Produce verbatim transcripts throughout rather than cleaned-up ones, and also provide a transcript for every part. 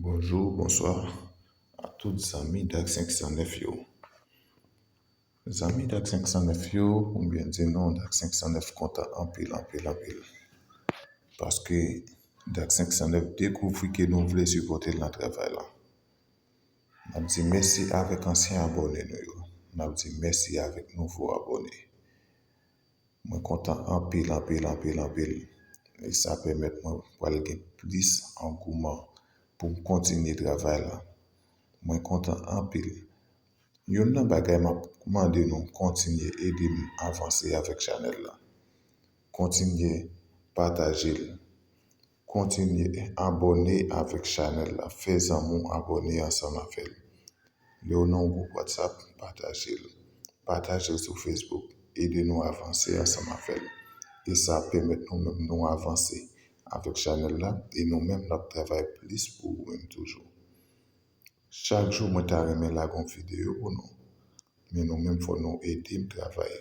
Bonjou, bonswa a tout zanmi Dak senk san nèf yo. Zanmi Dak senk san nèf yo, pou m byen di nou, Dak senk san nèf kontan anpil, anpil, anpil. Paske Dak senk san nèf dekouvri ke nou vle sipòte l nan travay la. N ap di mèsi avèk ansyen abòne nou yo. N ap di mèsi avèk nouvo abòne. Mwen kontan anpil, anpil, anpil, anpil. E sa pèmèt mwen pral gen plis angouman pou m kontinye travay la. Mwen kontan anpil. Youn nan bagay m ap mande nou kontinye ede m avanse avèk chanèl la. Kontinye pataje l. Kontinye abòne avèk chanèl la. Fè zanmi w abòne ansanm avè l. Lè w nan yon gwoup WhatsApp, pataje l. Pataje l sou Facebook. Ede nou avanse ansanm avè l. E sa ap pèmèt nou menm nou avanse avèk chanèl la. E nou menm n ap travay plis pou ou menm toujou. Chak jou mwen ta renmen lage yon videyo pou nou. Men nou menm fò nou ede m travay.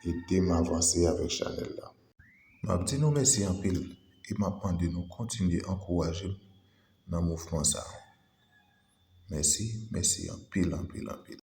Ede m avanse avèk chanèl la. M ap di nou mèsi anpil e m ap mande nou kontinye ankouraje m nan mouvman sa. Mèsi, mèsi anpil, anpil, anpil.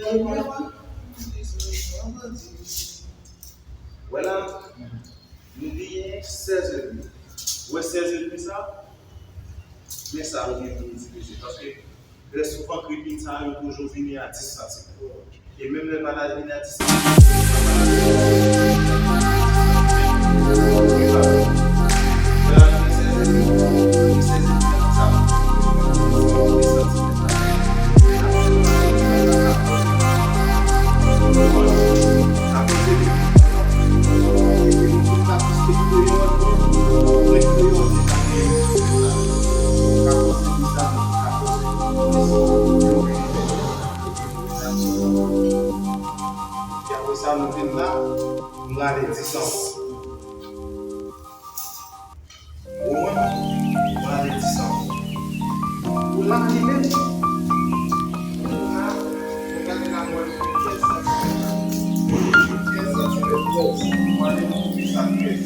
Wè la, nou genyen sèz edmi. Ou wè sèz edmi sa? Men sa nou gen pou nou divize. Paske trè souvan, krepin sa yo toujou vini a dis santimèt. E menm lè l pa ta vini a dis santimèt, Epi apre sa, nou vin la, nou rale dis ankò. Ou konprann? Nou rale dis ankò. Pou la li menm, pou la, nou gade la, nou wè li fè kenz santimèt. Kenz santimèt, bon, nou ale nou koupe sa trèz.